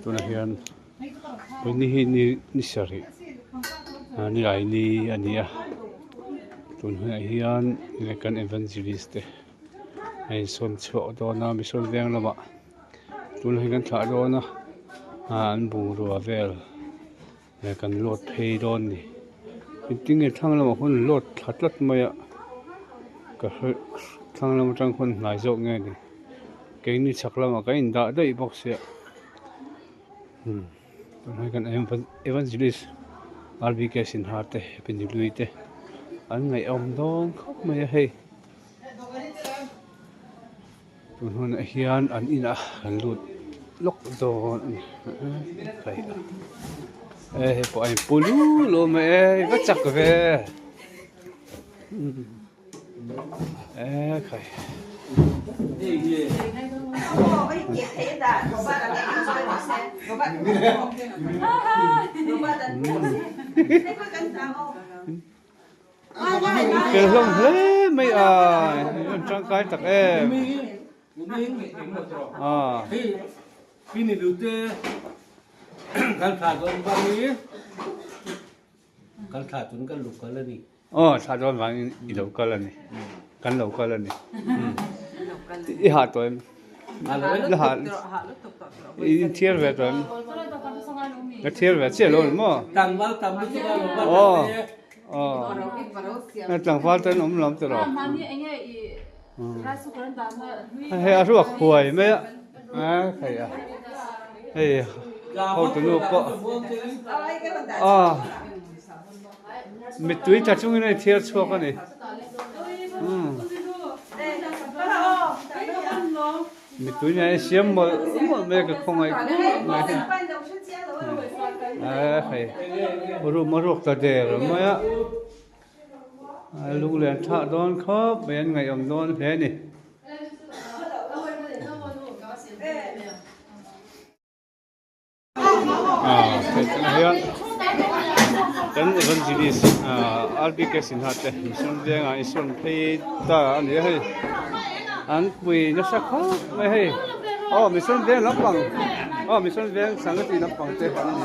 Tunah hian ni hi ni ni sarih nilai ni a ni a tun hunah hian kan evangelist te a insawn chhuak dawn a misual veng lamah tunah hian kan thlah dawn a an bungrua vel. He kan load phei dawn ni engtin nge thlang lamah khawn load thla tlat mai a ka hre thlang lam atang khawn hnai zawk nge ni keini chhak lamah kan indah daih bawk sia umm tunah hian kan evangelist R B K Sinha te Happy te an ngaihawm dawn khawp mai a hei. Tun hunah hian an inah kan lut lawk dawn a ni e hei pawh a inpu lu lu mai e i va chak ve e khai. Fel hlawm hle mai a an tangkai tak em a. Aw thla dawn vangin i lo kal a ni kan lo kal a ni i hah tawh em la hah i thiar ve tawh em ka thiar ve chiah lo ni maw aw. Aw tlangval te an awm lam tawh lo hei a ruak huai mai a a hei a hei hotu nu pawh a mittui tla chungin a inthiar chhuak a ni umm mittui nen a insiam mawlh mawlh mai a ka khawngaih khawp mai a hei room a ruak ta der mai a a lunglen thlah dawn khawp mai an ngaihawm dawn hle a ni. Kan evangelist RBK Sinha te Mission vengah an sawn phei ta a ni a hei an pui nasa khawp mai hei aw Mission veng lampang aw Mission veng Sangati lampang te an ni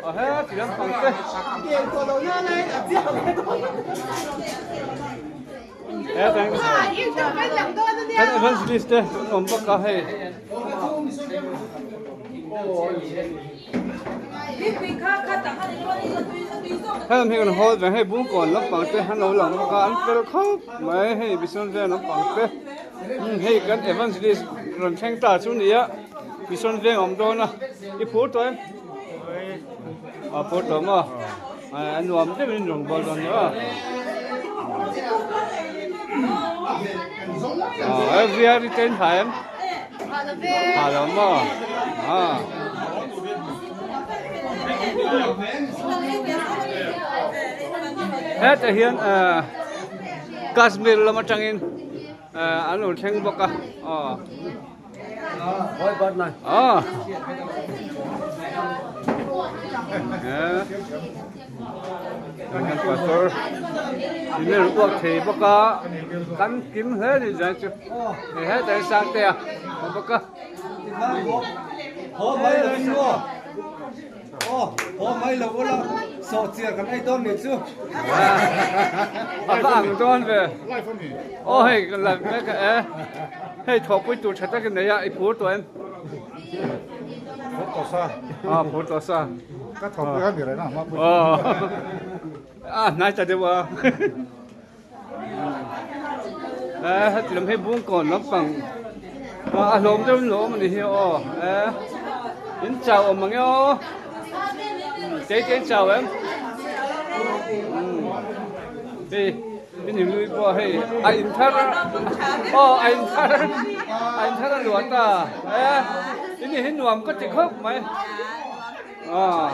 a he ti lampang te. Kan evangelist te an awm bawk a hei. Helm hi kan hawl ve hei bungkawn lampang te an lo lang bawk a an fel khawp mai hei mission vel lampang te hei kan evangelist rawn thleng ta chu nia mission veng a awm dawn a i phur tawh em a phur tawh maw. A nuam deuhin rawn bawl dawn nia. Aw VR i chen thla em? Thla lo maw? Aw. Hetah hian Kashmir lam atangin an lo thleng bawk a. Aw. Aw. Kan pastor email uak thei bawk a kan kim hle ni zan chu hei hetah hian sang te a awm bawk a. Aw, haw mai lo ula, sawhchiar kan ei dawn nih chu. A va ang dawn ve. Aw hei kan live mek a e. Hei thawhpui tur tha takin nei a, i phur tawh em? Phur tawh sa. Aw phur tawh sa. Ka thawhpui kha mi reng a, hma pui. Aw. A hnai ta deuh a. E heti lam hei bungkawn lampang a hlawm deuh in lawm a ni hi aw e in chau awm ang e aw kei te in chau em hei. In hlui pawh hei a in thar aw a in thar a in thar a luah ta e in hi nuam ka ti khawp mai aw.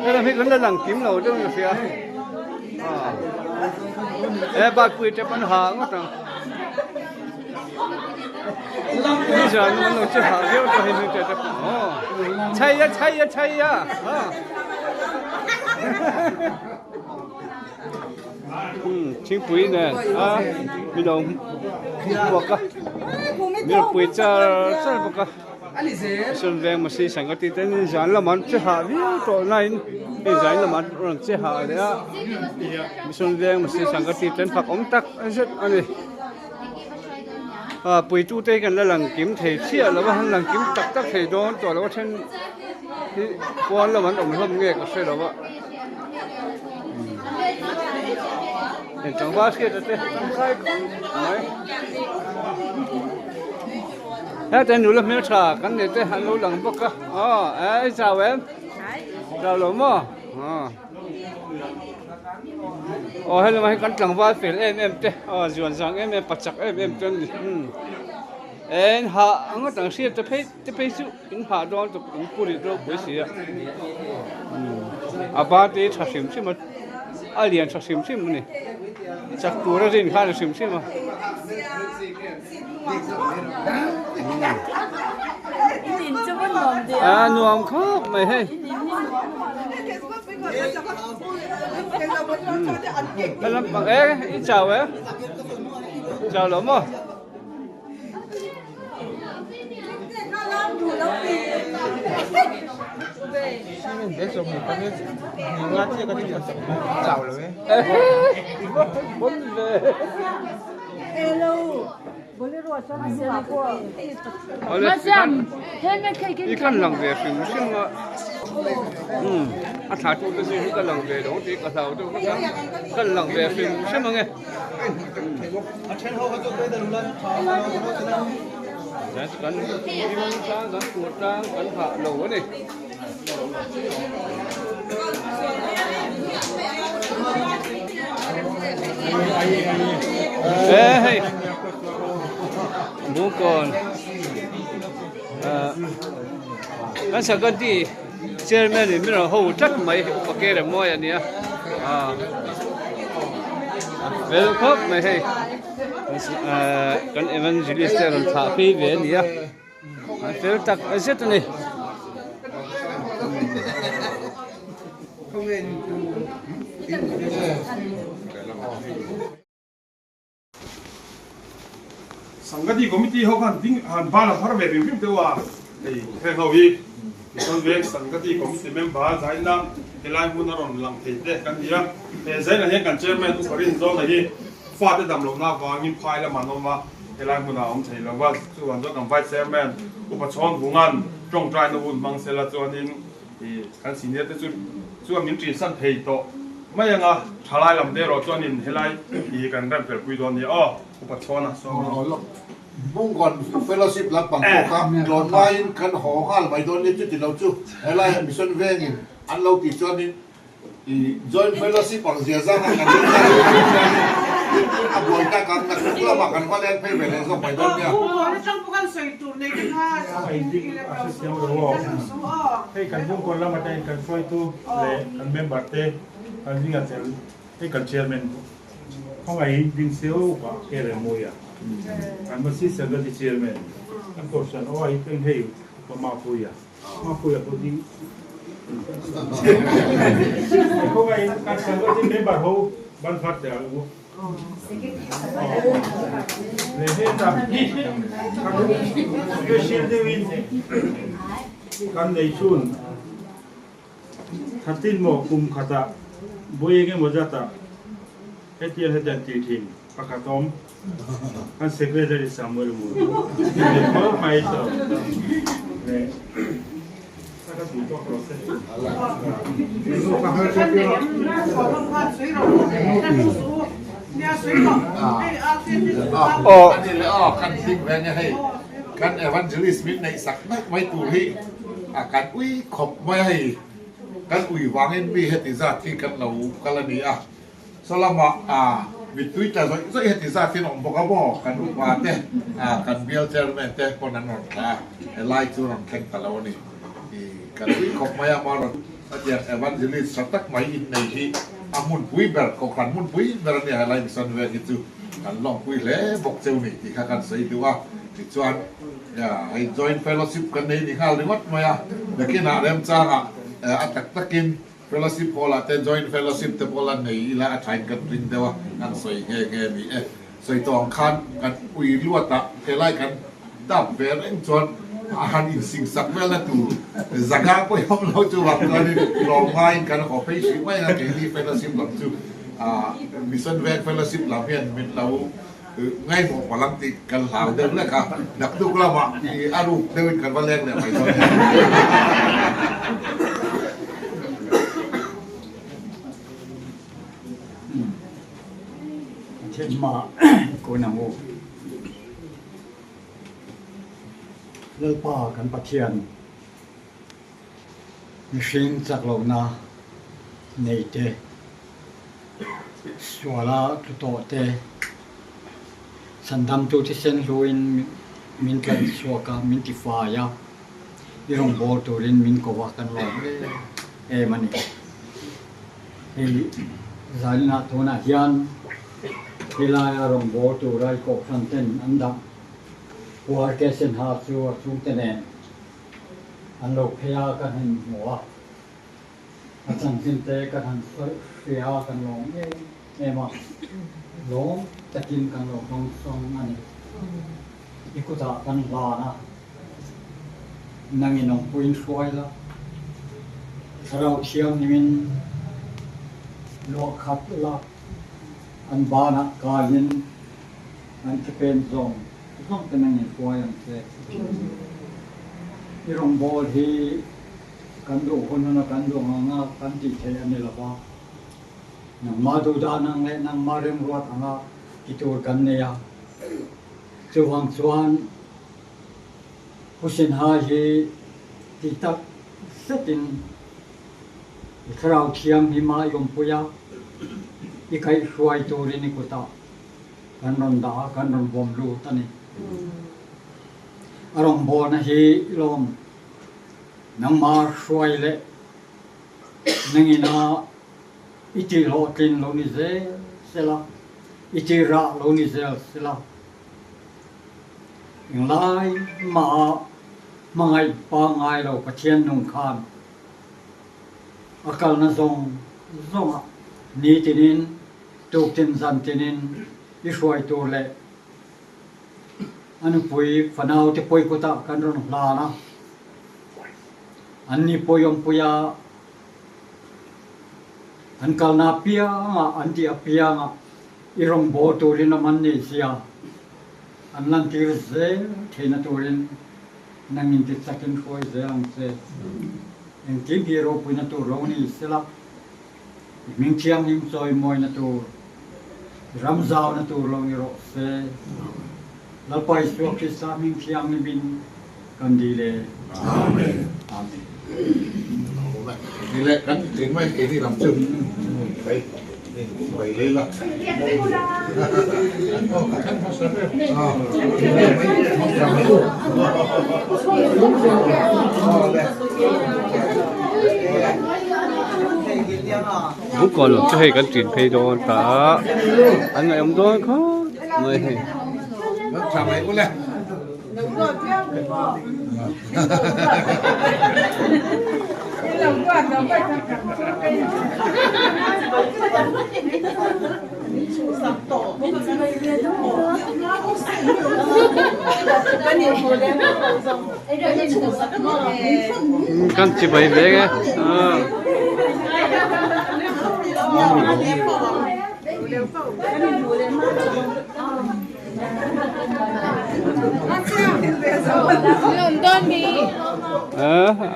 Helam hi kan la lang kim lo deuh in ka hria e batpui te pawn ha ngawt ang. Chhei a chhei a chhei a thingpui nen a mi lo buak a mi lo pui char char bawk a sawn veng masi sangati te ni zan lamah an che hah viau tawh nain hei zan lamah an rawn che hah leh a sawn veng masi sangati te an fak awm tak zet a ni. Ah puitute hi kan la lang kim thei chiah lo a han lang kim tak tak thei dawn tawh lo a then hi pawn lam an awm hlawm nge ka hre lo a heng tlangval hriat te tangkai khawp mai heta nula hmeltha kan nei te an lo lang bawk a aw eh i chau em chau lo maw aw. Aw helai ah hian kan tlangval fel em em te aw zuan zang em em pachak em em te an ni en hah ang atang hriat te phei te phei chu in hah dawn tuk in pu rit ropui si a a ban te hi tha hrim hrim a a lian tha hrim hrim a ni chak tur a rin khan a ni hrim hrim a. A nuam khawp mai hei. He lampang e i chau e chau lo maw. I kan lang ve hrim hrim a umm a thla tu te zing hi ka lang ve lo tih ka hlau deuh vek a kan lang ve hrim hrim ang e kan hlim tlang kan tur tlang kan hah lo a ni. Ê hei Bungkawn kan Sakati chairman in min rawn ho tlat mai upa ke rem mawi a nia fel khawp mai hei kan evangelist te rawn thlah phei ve a nia. An fel tak zet a ni. Sangati Committee ho khan ding han ban a phar ve rim rim deuh a, hei heng ho hi Mission Veng Sangati Committee member zaina helai hmun a rawn lang thei te kan ni a, he zaina hian kan Chairman Uparin Zawna hi fate dam lohna avangin phai lamah an awm a. Helai hmunah a awm thei lo va, chuvang chuan kan Vice Chairman Upa Chhawn Vunga'n tawngtaina hun hmang sela chuanin ih kan senior te chu chuan min ṭinsan thei tawh mai ang a, ṭhalai lam te erawh chuanin helai ih kan rem felpui dawn nia aw, Upa Chhawna sawm in. Aw, Bungkawn Fellowship lampang pawh kha tlawn ngaiin kan haw nghal mai dawn nia chuti lo chu helai Mission Vengin an lo tih chuanin I Joint Fellowship ang zia zang a kan rin lai ah chuan a buai tak ang naktuk lamah kan va leng phei ve leh zawk mai dawn nia. Hei kan bungkawn lam atangin kan hruaitu leh kan member te kan zinga tel hei kan chairman khawngaih ding seo upa K Remawia kan Masi Sagati chairman kan kohhran aw hi teng hei upa Mapuia Mapuia pawh ding Khawngaihin kan Sangati member ho ban phar teh ang u. Le hetah special deuhin kan nei chhun thatin maw kum khatah vawi engemaw zatah hetiang hetiang tih thin pakhat awm. Kan secretary Samuel Ngun khawp mai chu le ka duh tawk lo se. Aw kan hlim ve nia hei. Kan evangelist min neih sak mek mai tur hi a kan ui khawp mai a hei. Kan ui vangin mi heti zat hi kan lo kal a ni a. Saw lamah a mittui tla zawih zawih heti zat hian awm bawk a maw? Kan upa te, kan bial chairman te pawn an rawn thlah a, helai chu rawn thleng ta lo a ni. Kan ui khawp mai a maw rawn hetiang evangelist tha tak mai innei hi a hmunpui ber, kohhran hmunpui ber a nia helai mission veng hi chu kan lawmpui hle bawk cheu ni tih kha kan sawi duh a. Tichuan hei joint fellowship kan nei ni nghal ringawt mai a, nakinah remchangah a tak takin Fellowship Hall ah te Joint Fellowship te pawh la nei ila a thain kan ring deuh a, kan sawi nghe nghe ni e. Sawi tawh ang khan kan ui luat ah helai kan dap ve reng chuan a han insing sak vel na tur zaga pawh i awm lo chuvang chuanin lawm ngaiin kan haw phei hrih mai a, keini Fellowship lam chu ah Mission Veng Fellowship lam hian min lo ngaihmawh palh ang tih kan hlau deuh lek a, naktuk lamah a ruk deuhin kan va leng leh mai dawn em? Thilhma kun ang u. Lalpa kan Pathian mihring chak lohna nei te, Suala tlu tawh te, Sandamtu thisen hluin min tlan chhuak a, min tifai a, i rawngbâwl turin min ko a, kan lawm em em a ni. Hei zaninah tunah hian helaia rawngbâwl tura i kohhran ten an dah Puar Kesenha chu a chhungte nen an lo phei a, kan han hmu a. A chanchin te kan han sawi hria a, kan lawm em em a, lawm takin kan lo hmang sawng a ni. I kutah kan hlan a, nangin awmpuiin hruai la, thlarau thianghlimin luah khat la, an banah kaiin an thipen zawng zawng te nangin hruai ang che. I rawngbâwl hi Kan duh hun huna kan duh ang anga kan tih theih a ni lo va, nangmah duh dan ang leh nangmah remruat anga ti tur kan nei a. Chuvang chuan Pu Sinha hi ti tak zetin i thlarau thianghlim a i awmpui a, i kaihhruai turin i kutah kan rawn dah a, kan rawn vawm lut a ni. A rawngbawlna hi i lawm. Nangmah hruai leh nangina i ti hlawhtlin lo ni zel sela, i ti rah lo ni zel sela, englai mah hmangaih pangngai lo Pathian nung khan a kalna zawng zawngah nitinin, tuktin zantinin i hruai tur leh A nupui fanau te pawi kutah kan rawn hlan a, an ni pawi awmpuia an kalna apiangah an tih apiangah i rawngbâwl turin awm an nih zia an lantir zel theihna turin nang inti chakin hruai zel ang che. Engkim hi ropuina tur lo ni sela, I hming thianghlim chawimawina tur, i ram zauna tur lo ni rawh se. Lalpa Isua Krista hming thianghlimin kan dil e. Amen. Amen. Ni leh kan tling mai keini lam chu bai bai lei la. Buk aw chu hei kan ṭin phei dawn ta a, an ngaihawm dawn khawp mai hei. Kan chibai ve e.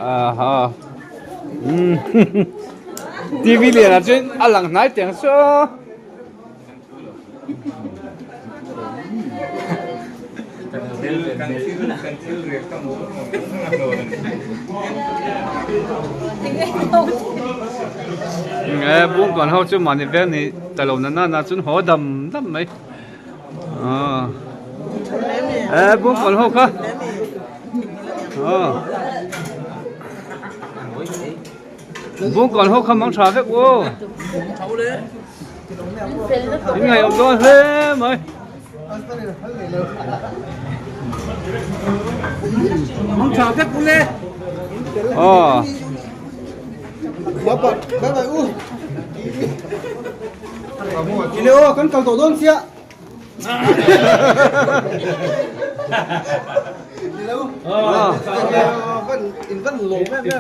Aha. TV lian ah cun a lang hnai tiang cu. Nge bungkawn ho chu mahni veng ni ta lo na nana chuan haw dam dam mai e bungkawn ho kha bungkawn ho kha mang tha vek aw in ngaihawm dawn hle mai. Mang tha vek ule. Ờ. Bye bye, bye bye u. Ile o kan kal to don sia. Ile u. Van in van lo me me.